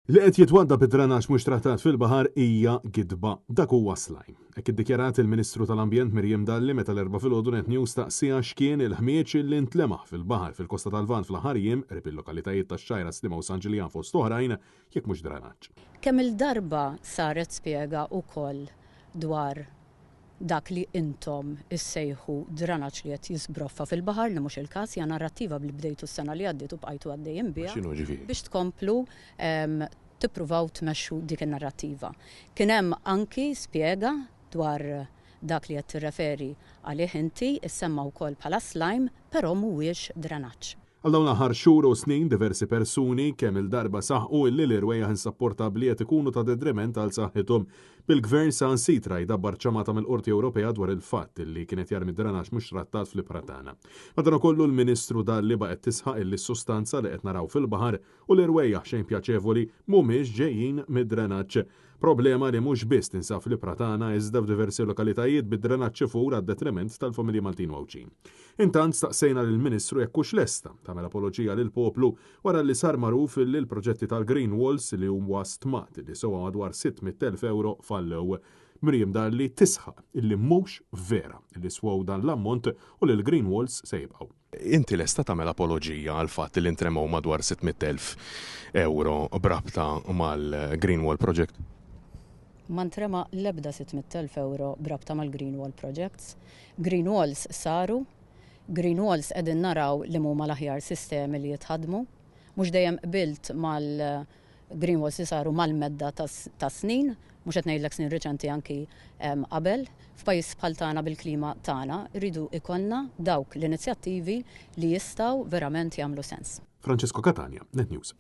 Li qed jitwaddab id-drenaġġ mhux trattat fil-baħar hija gidba. Dak huwa slime. Hekk iddikjarat il-Ministru tal-Ambjent Miriam Dalli meta l-Erbgħa filgħodu Net News staqsieha x'kien il-ħmieġ li ntlemaħ fil-baħar fil-kosta tal-Lvant fl-aħħar jiem qrib il-lokalitajiet tax-Xgħajra, Sliema u San Ġiljan fost oħrajn, jekk mhux drenaġġ. Kemm-il darba saret spjega wkoll dwar dak li intom issejħu dranaġġ li qed jiżbroffa fil-baħar, li mhux il-każ, hija narrattiva li bdejtu s-sena li għaddiet u bqajtu għaddejjin biha biex tkomplu tippruvaw tmexxu dik in-narrattiva. Kien hemm anki spjega dwar dak li qed tirreferi għalih inti, issemma wkoll bħala slime, però mhuwiex drenaġġ. Għal dawn l-aħħar xhur u snin diversi persuni kemm-il darba saħqu illi l-irwejjaħ insapportabbli qed ikunu ta' detriment għal saħħithom, bil-Gvern saħansitra jdabbar ċamata mill-Qorti Ewropea dwar il-fatt illi kien qed jarmi drenaġġ mhux trattat fl-ibħra tagħna. Madankollu l-Ministru Dalli baqgħet tisħaq illi s-sustanza li qed naraw fil-baħar u l-irwejjaħ xejn pjaċevoli mhumiex ġejjin mid-drenaġġ. Problema li mhux biss tinsab fl-ibħra tagħna iżda f'diversi lokalitajiet bid-drenaġġ ifur għad-detriment tal-familji Maltin u Għawdxin. Intant staqsejna lill-Ministru jekk hux lesta tagħmel apoloġija lill-poplu wara li sar magħruf li l-proġetti tal-Green Walls li huwa stmat li sewa madwar 600,000 ewro fallew. Miriam Dalli tisħaq illi mhux vera li swew dan l-ammont u li l-Green Walls se jibqgħu. Inti lesta tagħmel apoloġija għall-fatt li ntremew madwar 600,000 ewro b'rabta mal-Green Wall Project? Ma ntrema l-ebda 600,000 ewro b'rabta mal-Green Wall Projects. Green Walls saru, Green Walls qegħdin naraw li m'huma l-aħjar sistemi li jitħaddmu. Mhux dejjem qbilt mal Green walls li saru mal-medda ta' snin, mhux qed ngħidlek snin riċenti anki qabel. F'pajjiż bħal tagħna bil-klima tagħna, irridu jkollna dawk l-inizjattivi li jistgħu verament jagħmlu sens. Francesco Catania, Net News.